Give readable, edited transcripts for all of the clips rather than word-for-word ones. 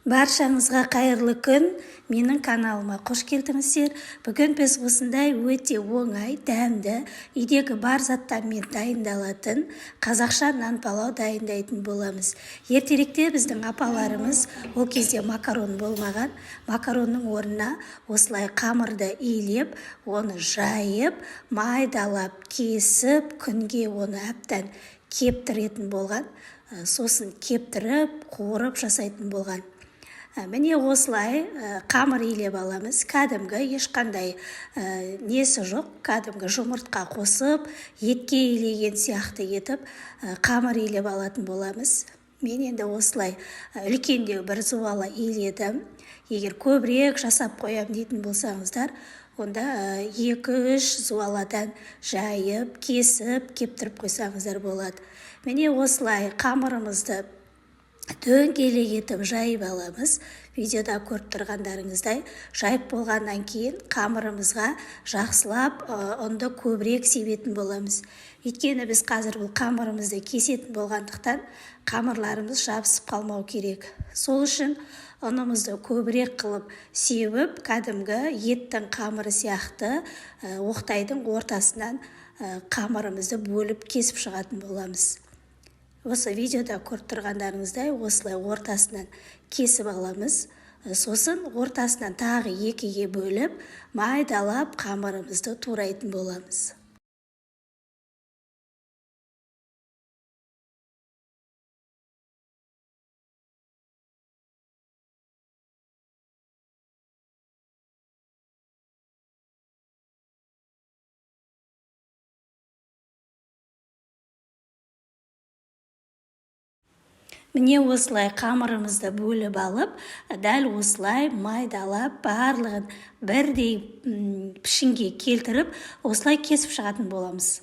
Баршаңызға қайырлы күн. Менің каналыма қош келдіңіздер. Бүгін біз осындай өте оңай, дәмді, үйдегі бар заттармен дайындалатын қазақша нан палау дайындайтын боламыз. Ертеректе біздің апаларымыз, ол кезде макарон болмаған, макаронның орнына осылай қамырды илеп, оны жайып, майдалап, кесіп, күнге оны әбден кептіретін болған. Сосын кептіріп, қуырып жасайтын болған. Міне осылай қамыр илеп аламыз. Кәдімгі ешқандай несі жоқ, кәдімгі жұмыртқа қосып, етке илеген сияқты етіп қамыр илеп алатын боламыз. Мен енді осылай үлкендеу бір зуала иледім. Егер көбірек жасап қоям дейтін болсаңыздар, онда 2-3 зуаладан жайып, кесіп, кептіріп қойсаңыздар болады. Міне осылай қамырымызды дөңгелек етіп жайып аламыз. Видеода көріп тұрғандарыңыздай, жайып болғаннан кейін қамырымызға жақсылап ұнды көбірек себетін боламыз. Өйткені біз қазір бұл қамырымызды кесетін болғандықтан қамырларымыз жабысып қалмау керек. Сол үшін ұнымызды көбірек қылып себіп, кәдімгі еттің қамыры сияқты оқтайдың ортасынан қамырымызды бөліп кесіп шығатын боламыз. Осы видеода көріп тұрғандарыңыздай осылай ортасынан кесіп аламыз. Сосын ортасынан тағы екіге бөліп, майдалап қамырымызды турайтын боламыз. Міне осылай қамырымызды бөліп алып, дәл осылай майдалап, барлығын бірдей пішінге келтіріп, осылай кесіп шығатын боламыз.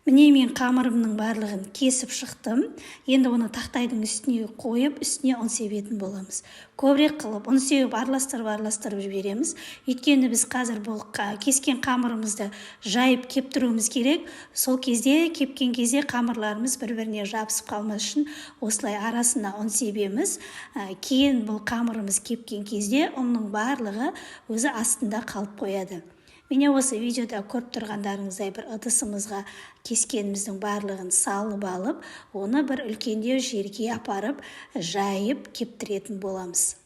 Міне мен қамырымның барлығын кесіп шықтым. Енді оны тақтайдың үстіне қойып, үстіне ұн себетін боламыз. Көбірек қылып ұн сеуіп араластырып-араластырып жібереміз. Өйткені біз қазір бұл кескен қамырымызды жайып кептіруіміз керек. Сол кезде кепкен кезде қамырларымыз бір-біріне жабысып қалмас үшін осылай арасына ұн себеміз. Кейін бұл қамырымыз кепкен кезде ұнның барлығы өзі астында қалып қояды. Міне осы видеода көріп тұрғандарыңыздай бір ыдысымызға кескеніміздің барлығын салып алып, оны бір үлкендеу жерге апарып жайып кептіретін боламыз.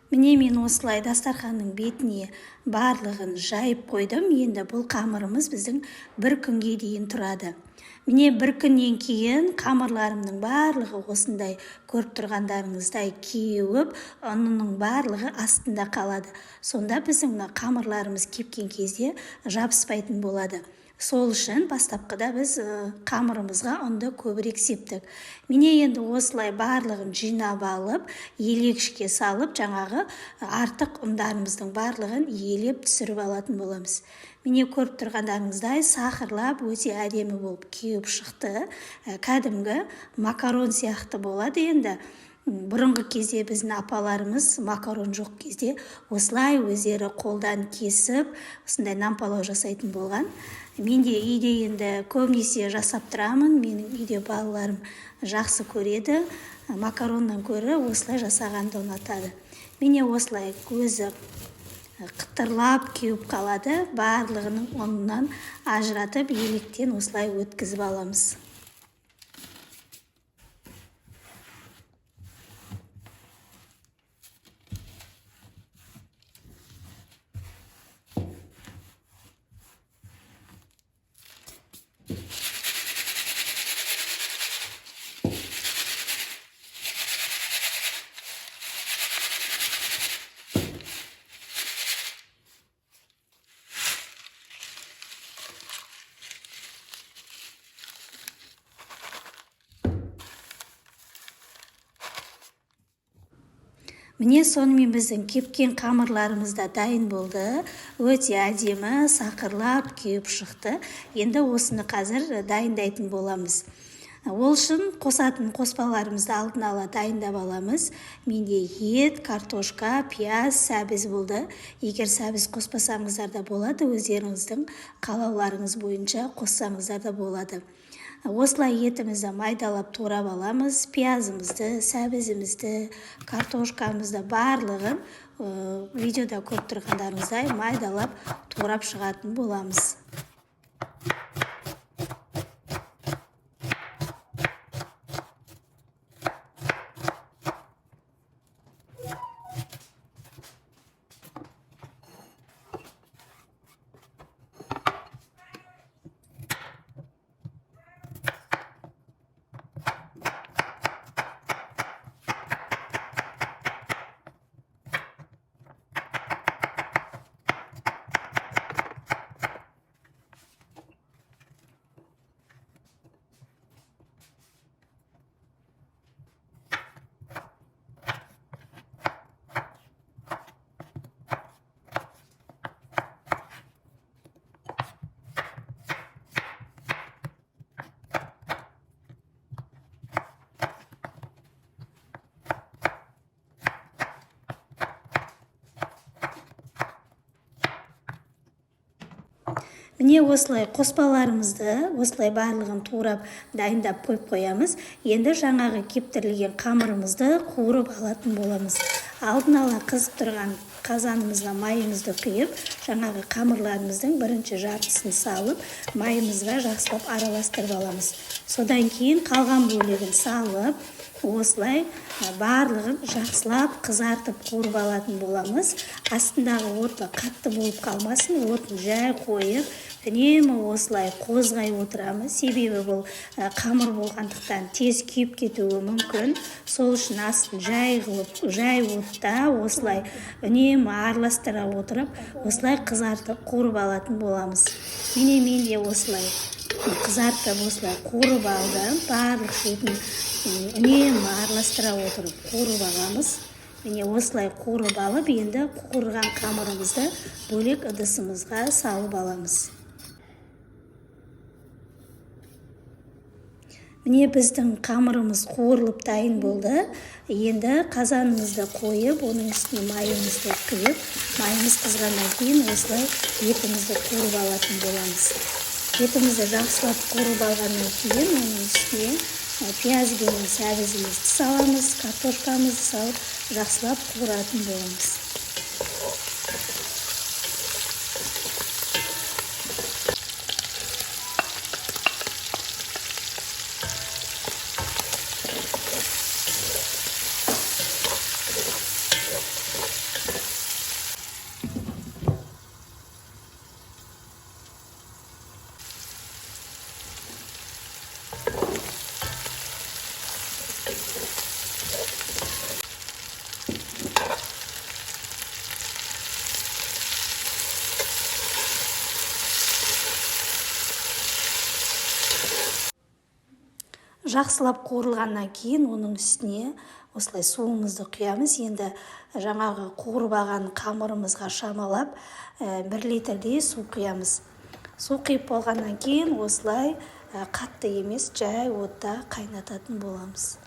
Міне мен осылай дастарханның бетіне барлығын жайып қойдым. Енді бұл қамырымыз біздің бір күнге дейін тұрады. Міне бір күннен кейін қамырларымның барлығы осындай көріп тұрғандарыңыздай кеуіп, ұнының барлығы астында қалады. Сонда біздің мына қамырларымыз кепкен кезде жабыспайтын болады. Сол үшін бастапқыда біз қамырымызға ұнды көбірек септік. Міне, енді осылай барлығын жинап алып, елегішке салып, жаңағы артық ұндарымыздың барлығын елеп түсіріп алатын боламыз. Міне, көріп тұрғандарыңыздай, сақырлап өте әдемі болып кеуіп шықты. Кәдімгі макарон сияқты болады енді. Бұрынғы кезде біздің апаларымыз макарон жоқ кезде осылай өздері қолдан кесіп, осындай нан палау жасайтын болған. Мен де үйде енді көбінесе жасап тұрамын. Менің үйде балаларым жақсы көреді. Макароннан гөрі осылай жасағанды ұнатады. Міне, осылай өзі қытырлап кеуіп қалады. Барлығының ұнынан ажыратып, електен осылай өткізіп аламыз. Міне, сонымен біздің кепкен қамырларымыз да дайын болды. Өте әдемі сақырлап кеуіп шықты. Енді осыны қазір дайындайтын боламыз. Ол үшін қосатын қоспаларымызды алдын ала дайындап аламыз. Менде ет, картошка, пияз, сәбіз болды. Егер сәбіз қоспасаңыздар да болады, өздеріңіздің қалауларыңыз бойынша қоссаңыздар да болады. Осылай етімізді майдалап турап аламыз. Пиязымызды, сәбізімізді, картошкамызды барлығын видеода көріп тұрғандарыңыздай майдалап турап шығатын боламыз. Міне, осылай қоспаларымызды осылай барлығын турап дайындап қойып қоямыз. Енді жаңағы кептірілген қамырымызды қуырып алатын боламыз. Алдын ала қызып тұрған қазанымызға майымызды құйып, жаңағы қамырларымыздың бірінші жартысын салып, майымызға жақсылап араластырып аламыз. Содан кейін қалған бөлігін салып, осылай барлығын жақсылап қызартып қуырып алатын боламыз. Астындағы оты қатты болып қалмасын, отын жай қойып, үнемі осылай қозғай отырамыз. Себебі бұл қамыр болғандықтан тез күйіп кетуі мүмкін. Сол үшін астын жай қылып, жай отта осылай үнемі араластыра отырып, осылай қызартып қуырып алатын боламыз. Міне, мен де осылай қызартып, осылай қуырып алдым. Барлық шетін үнемі араластыра отырып қуырып аламыз. Міне, осылай қуырып алып, енді қуырған қамырымызды бөлек ыдысымызға салып аламыз. Міне, біздің қамырымыз қуырылып дайын болды. Енді қазанымызды қойып, оның үстіне майымызды құйып, майымыз қызғаннан кейін осылай етімізді қуырып алатын боламыз. Етімізді жақсылап қуырып алғаннан кейін оның үстіне пияз бен сәбізімізді саламыз, картошкамызды салып, жақсылап қуыратын боламыз. Жақсылап қуырылғаннан кейін оның үстіне осылай суымызды құямыз. Енді жаңағы қуырып алған қамырымызға шамалап 1 литрдей су құямыз. Су құйып болғаннан кейін осылай қатты емес, жай отта қайнататын боламыз.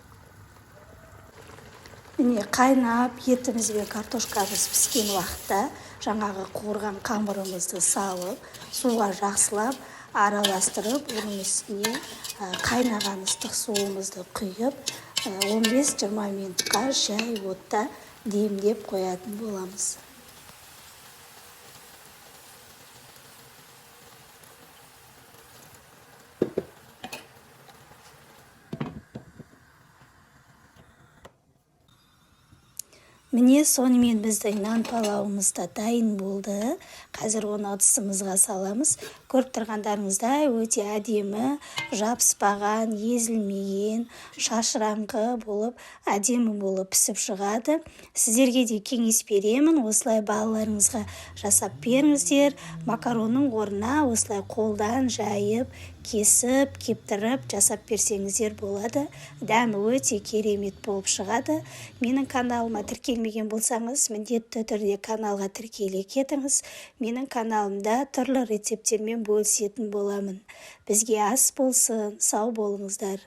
Міне, қайнап, етіміз бен картошкамыз піскен уақытта жаңағы қуырған қамырымызды салып, суға жақсылап араластырып, оның үстіне қайнаған ыстық суымызды құйып, 15-20 минутқа жай отта демдеп қоятын боламыз. Міне, сонымен біздің нан палауымыз да дайын болды. Қазір оны ыдысымызға саламыз. Көріп тұрғандарыңыздай, өте әдемі, жабыспаған, езілмеген, шашыраңқы болып, әдемі болып пісіп шығады. Сіздерге де кеңес беремін, осылай балаларыңызға жасап беріңіздер. Макаронның орнына осылай қолдан жайып, кесіп, кептіріп жасап берсеңіздер болады. Дәмі өте керемет болып шығады. Менің каналыма тіркелмеген болсаңыз, міндетті түрде каналға тіркеле кетіңіз. Менің каналымда түрлі рецепттермен бөлісетін боламын. Бізге ас болсын, сау болыңыздар.